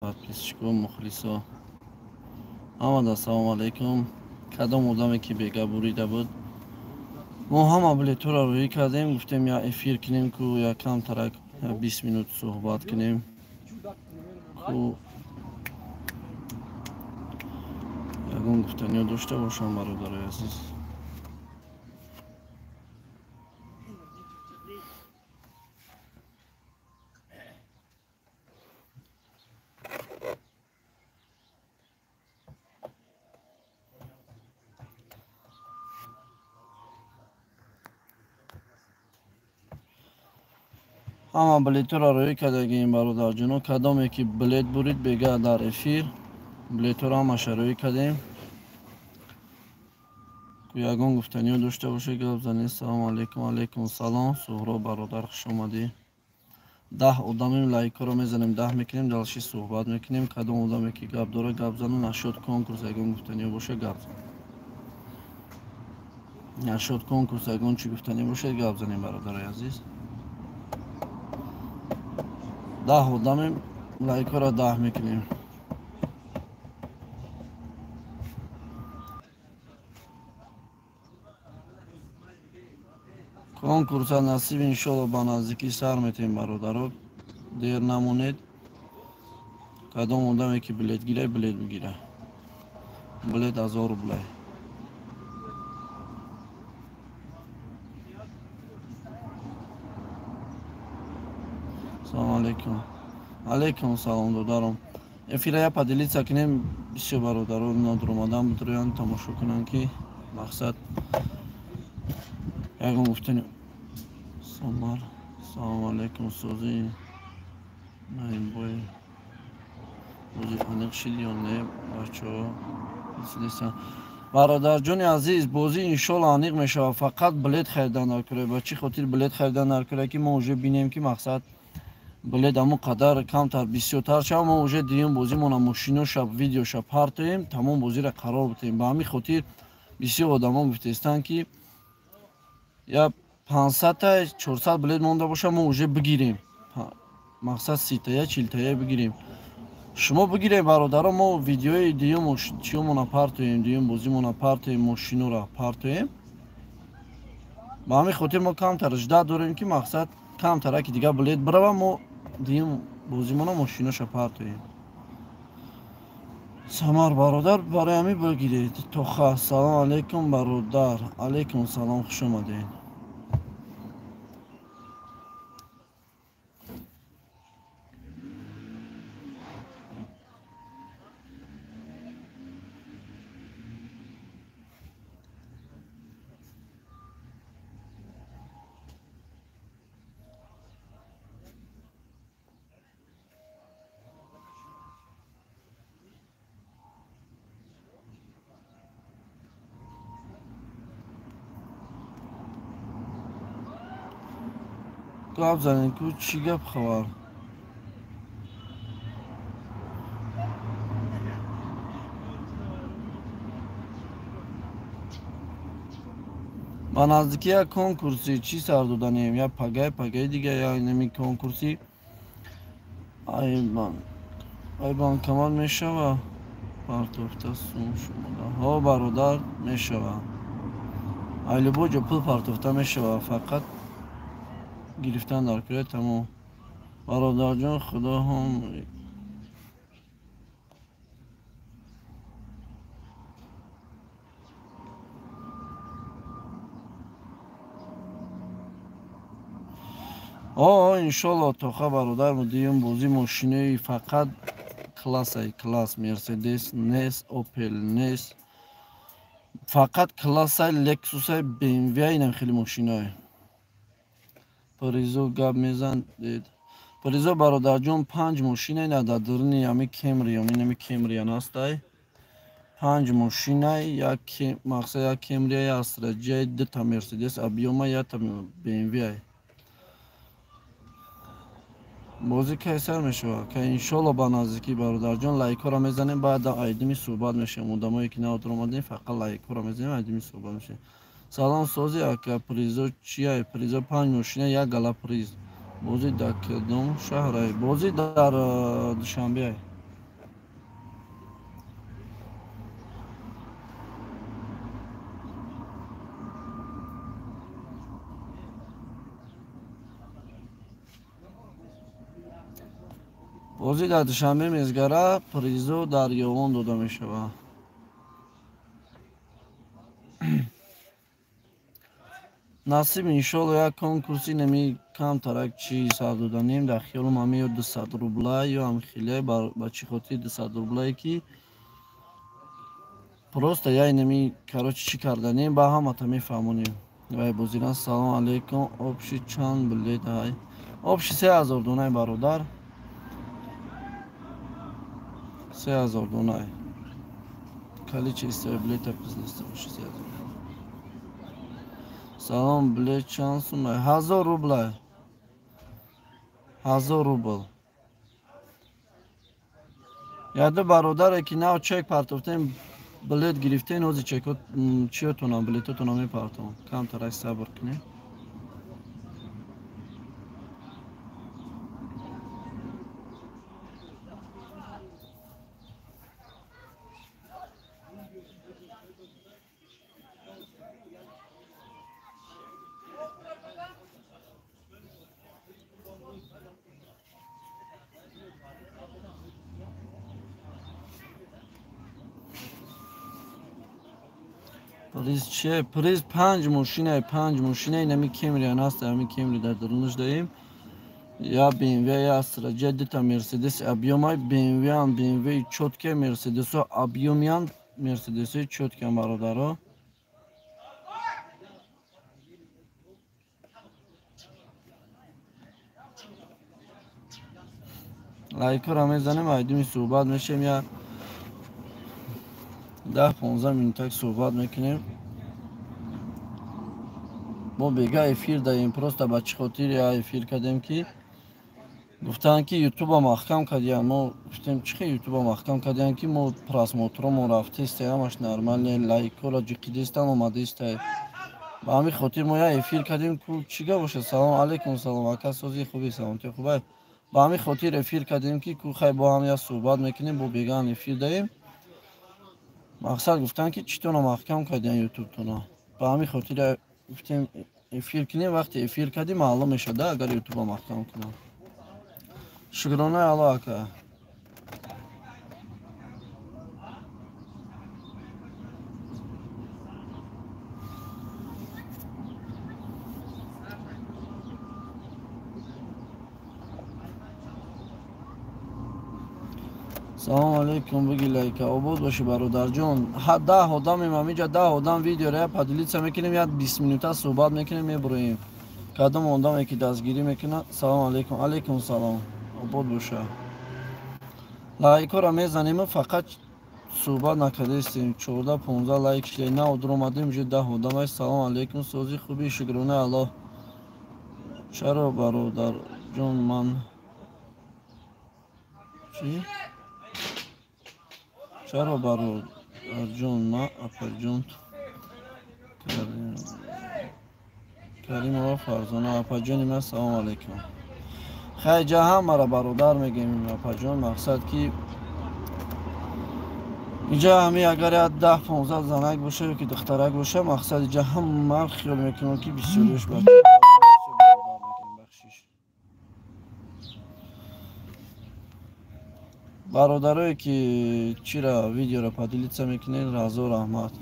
Подписчико, мухлисо, ҳамада салому алайкум. Кадом одаме ки бега бурида буд, мо ҳама билетҳоро рӯӣ кардем, гуфтем я эфир кунем ку я камтарак 20 минут суҳбат кунем ку ягон гуфтаниё дошта бошам, бародарои азиз. Ҳама билетҳоро рӯӣ кардагием, бародарҷоно. Кадоме ки билет бурид бега дар эфир, билетҳоро ҳамаша рӯӣ кардем. Ягон гуфтаниё дошта бошед, гап занед. Салому алайкум. Алайкум салом, Суҳроб бародар, хуш омадӣ. 10 одамем, лайкҳоро мезанем, 10 мекунем, дальше суҳбат мекунем. Кадом одаме ки гап дора, гап зана. Нашод конкурс ягон гуфтаниё боша, гап зан. Нашод конкурс ягон чӣ гуфтанӣ бошад, гап занем, бародарои азиз. 10 одамем, лайкҳоро 10 мекунем. Конкурса насиб иншолло ба наздикӣ сар метем, бародаро, дер намонед. Кадом одаме ки билет гира, билет бигира. Билет 1000 рублай. Салому алейкум. Алейкум салом, додаром. Эфира я поделиться кунем, бисёр бародаро надуромадан будроян тамошо кунанд, ки мақсад ягон гуфтани. Самар, салому алейкум, сӯзи наимбой бозӣ аниқ шид ё не, бачаҳо? Бародарҷони азиз, бозӣ иншолло аниқ мешавад, фақат билет харидан наркӯре. Ба чӣ хотир билет харидан наркӯре? Ки мо уже бинем, ки мақсад билет ҳамон қадар камтар бисёртар шава, мо уже дуюм бозимона мошиноша видеоша партоем, тамом бозиро қарор битем. Ба ҳамин хотир бисёр одамон гуфтестанд, ки я 500-та 400 билет монда боша, мо уже бигирем, мақсад 30-тая 40-тая бигирем. Шумо бигирем, бародаро, мо видеои дуюм чиёмона партоем, дуюм бозимона партоем, мошинора партоем. Ба ҳамин хотир мо камтар жда дорем, ки мақсад камтараки дигар билет бирава, мо дуюм бозимона мошиноша партоем. Самар бародар, барои ҳамин бигиред. Тоха, салом алейкум, бародар. Алейкум салом, хуш омадед. Гап занед ку, чӣ гап хабар? Ба наздикӣ як конкурси чӣ сар доданем, я пагай пагаи дига, я инами конкурси ай банкомат мешава партофта сум шумода? Ҳо, бародар, мешава. Ай любой ҷо пул партофта мешава, фақат гирифтан дар кӯра, тамом. Бародарҷон, худо ҳам о иншолло, тоха бародар, дуюм бозӣ мошинои фақат классай класс, мерседес нест, опел нест, фақат классай лексусай, бмв, инам хеле мошиное. Паризо гап мезан дед. Паризо бародарҷон, 5 мошина ина дар даруни ҳами кемриям, инами кемриян ҳастай. 5 мошина, як мақсад як кемрия, як астраҷия, дута мерседес объёма, якта бмв. Бозӣ кай сар мешавад? Кай иншолло ба наздикӣ, бародарҷон, лайкҳоро мезанем, баъд айдими суҳбат мешавем. Одамое ки навтар омадем, фақат лайкҳоро мезанем, айдими суҳбат мешавем. Салом, сози ака, призо чия? Призо 5 мошина, як гала приз. Бозӣ дар кадом шаҳрай? Бозӣ дар Душанбеай. Бозӣ дар Душанбе мезгара, призо дар Ёвон дода мешавад. Насиб иншолло як конкурси неми камтарак чи сар доданем, дар хиёлам ҳаме ё 200 рубла ё ҳам хеле ба чӣ хотир 200 рублае ки просто я неми короче чӣ карданем, ба ҳамата мефаҳмонем. Вай бозиран салом алейкум, общий чанд билет ҳай? Общий 3000 донай бародар. 3000 донай. Количество билета бизнеса 3000. Салом, билет чанд сум? 1000 рубла. 1000 рубл. Яду бародаре ки нав чек партофтем, билет гирифтен, ҳозир чекот чиётона билетотона мепартом. Камтарак сабр кунед. Приз че? Приз 5 мошина, 5 мошина, инами Кемри аст, ами Кемри дар дарунаш даем. Я BMW, я Astra, дута Mercedes объемай, BMW ам BMW чётке, Mercedes объемян, Mercedes чётке бародаро. Лайкора мезанем, айдими суҳбат мешем, я 10-15 минутак суҳбат мекунем. Мо бега эфир даем, просто ба чӣ хотир я эфир кардем ки гуфтанд ки ютуба маҳкам кардиян. Мо гуфтем чӣ хел ютуба маҳкам кардиян ки мо просмотромо рафтеста, ҳамаш нормале, лайкора ҷиқидестан омадеста. Ба ҳамин хотир мо я эфир кардем ку чӣ гап бошад. Салом алейкум, салом ака, сози хуби, саломати хубай. Ба ҳамин хотир эфир кардем ки ку хай бо ҳам я суҳбат мекунем, бо бегаам эфир даем. Мақсад гуфтанд ки читона маҳкам кардиян ютубтона. Ба ҳамин хотир гуфтем эфир кунем, вақте эфир кардем маълум мешавад агар ютуба маҳкам кунам. Шукронаи Аллоҳ ака. Салом алейкум, буги лайка. Обод бошӣ бародарҷон. 10 одамем ҳаминҷа, 10 одам видеоро поделиться мекунем, як 20 минута суҳбат мекунем, мебуроем. Кадом одаме ки дастгирӣ мекунад. Салом алейкум. Алейкум салом. Обод боша. Лайкора мезанем, фақат суҳбат накардастем. 14-15 лайк шуда. На одромадем, уже 10 одам аст. Салом алейкум, сози хуби, шукронаи Аллоҳ. Чаро бародарҷон ман чӣ? Чаро бародарҷон ма апаҷон Каримова Фарзона апаҷони ман салом алейкум. Хай ҷа ҳамаро бародар мегӯем апаҷон, мақсад ки инҷа ҳами агар як 10-15 занак боша ё ки духтарак боша, мақсад инҷа ҳама хиёл мекунам ки бисёриаш бача. Бародарое ки чира видеоро поделиться мекунед, разо раҳмат.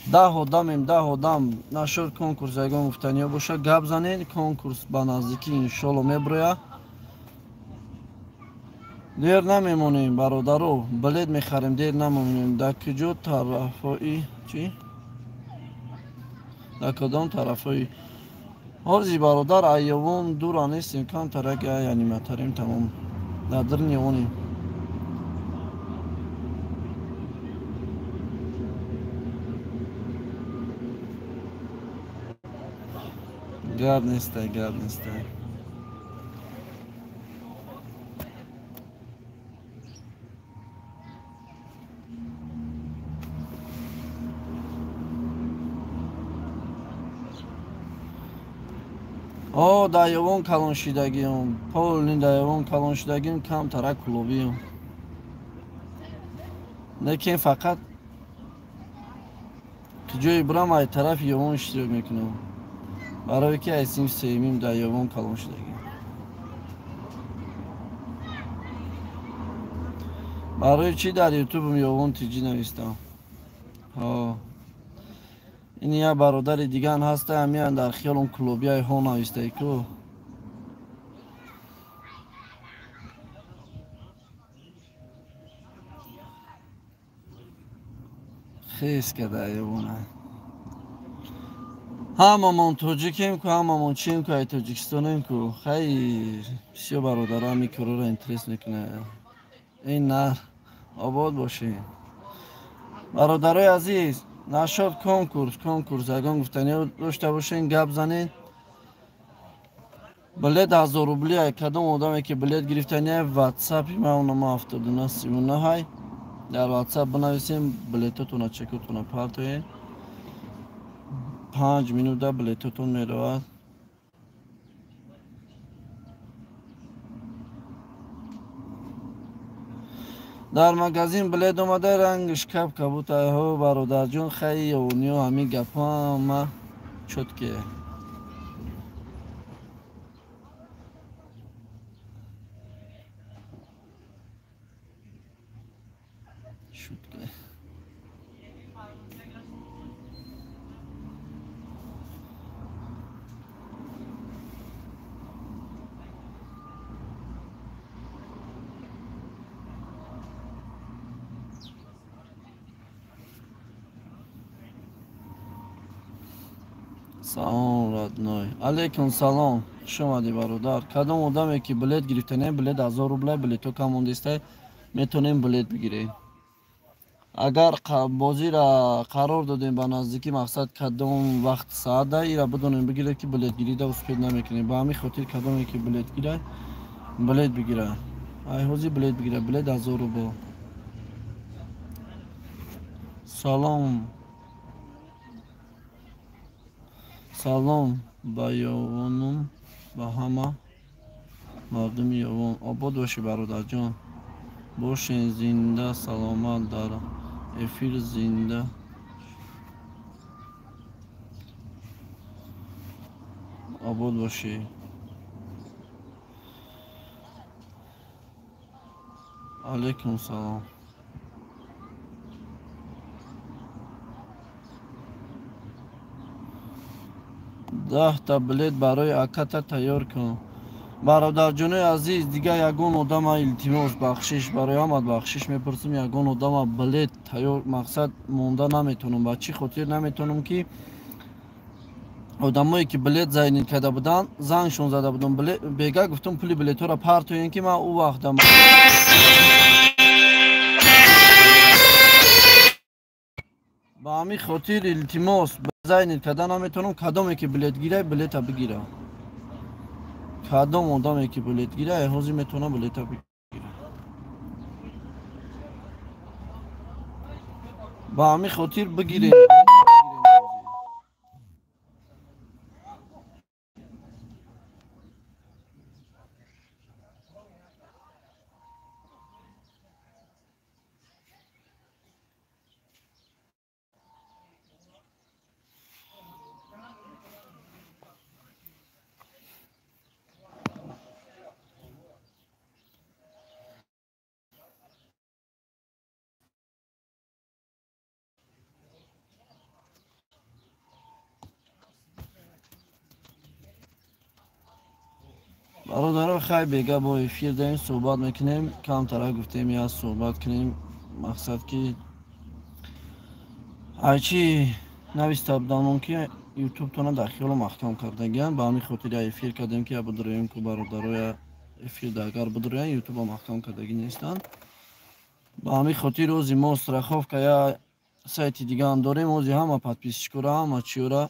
10 одамем, 10 одам нашуд конкурс, ягон гуфтаниё боша гап занед. Конкурс ба наздикӣ иншолло меброяд. Дер намемонем бародаро, билет мехарем, дер намемонем. Дар куҷо тарафҳои чӣ? Дар кадом тарафҳои ҳози бародар айёвон дура нестем, камтарак яниматарем, тамом. Дар дирни онем. Гап нестай, гап нестай. О, даёвон калон шидагиём, полни даёвон калон шидагиём, камтарак клубиём. Лекин фақат ҷои бурам ай тарафи ёвон иштирок мекунам. Барои ки ай синфи сеюмим дар ёвон калон шудагиам. Барои чӣ дар ютубм Ёвон ТЖ навистам? Ҳо. Ин як бародари диган ҳаста, ҳамиян дар хиёлам клубияи ҳо навистае ку. Хес када Ёвона. Ҳамамон тоҷикем ку, ҳамамон чием ку, ай тоҷикистонем ку. Хай бисёр бародаро ҳамин корро интерес мекунад. Ин нар обод бошед. Бародарои азиз, нашод конкурс, ягон гуфтаниҳо дошта бошен, гап занед. Билет 1000 рубли, ай кадом одаме ки билет гирифтания, ватсапи ма онома 7939 ҳай. Дар ватсап бинависем, билетотона чекотона партоед. 5 минута билетотон меравад. Дар магазин билет омада, рангш кап кабутайҳо, бародарҷон, хай ёвониё ҳамин гапҳо ҳама чётке. Шутка. Салом, родной. Алейкум салом. Хуш омадӣ, бародар. Кадом одаме ки билет гирифтанем, билет 1000 рубля, билето кам мондистай, метонем билет бигирем. Агар бозира қарор додем ба наздикӣ, мақсад кадом вақт саата, ира бидонем бигиред ки билетгирида успед намекунем. Ба ҳамин хотир кадоме ки билет гирад, билет бигирад. Ай ҳозир билет бигирад, билет 1000 рубл. Салом. Салом ба Ёвонум, ба ҳама мардуми Ёвон. Обод бошӣ, бародарҷон. Бошен зинда, саломат, дар эфир зинда. Обод бошӣ. Алейкум салом. 10 билет барои аката тайёр кун. Бародарҷонои азиз, дигар ягон одама илтимос, бахшиш, барои ҳамат бахшиш мепурсам, ягон одама билет тайёр мақсад монда наметонам. Ба чӣ хотир наметонам ки одамое ки билет зайнид карда буданд, зангшон зада будам, бега гуфтам пули билетҳоро партоен ки ман ӯ вақта ба ҳамин хотир илтимос зайнид карда наметонам. Кадоме ки билет гирад, билета бигира. Кадом одаме ки билет гирад, ҳозир метавонам билета бигира. Ба ҳамин хотир бигирем. Бародаро, хай бега бо эфир даем, суҳбат мекунем. Камтара гуфтем я суҳбат кунем. Мақсад ки айчи нависта будам ки ютубтона дар хиёлам маҳкам кардагиам. Ба ҳамин хотир я эфир кардем ки я бидроем ку бародароя эфир да агар бидроян ютуба маҳкам кардагӣ нестанд. Ба ҳамин хотир ози мо страховка я сайти дигаам дорем. Ози ҳама подписчикора, ҳама чиёра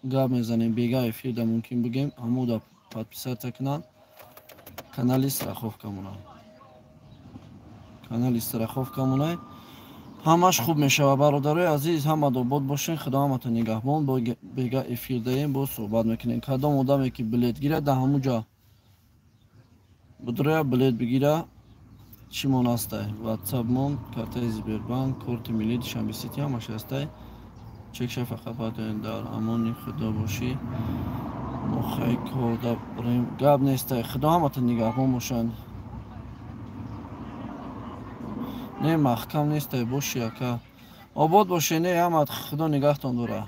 гап мезанем. Бега эфир да мумкин бигем, ҳамо да подписаться кунанд канали страховка мона. Канали страховка мона. Ҳамаш хуб мешавад, бародарои азиз, ҳама обод бошен, худо ҳаматон нигаҳбон. Бо бега эфир даем, бо суҳбат мекунем. Кадом одаме ки билет гирад, дар ҳамун ҷо бидроя билет бигира. Чӣ мон ҳастай? Ватсап мон, картаи Сбербанк, корти миллӣ, Душанбе Сити ҳамаш ҳастай. Чекша фақат партоен, дар амони худо бошӣ. Мо хай корда барем, гап нестай. Худо ҳаматон нигаҳбон бошанд. Не, маҳкам нестай, боши, ака, обод боше. Не, ҳамат, худо нигаҳтон дора.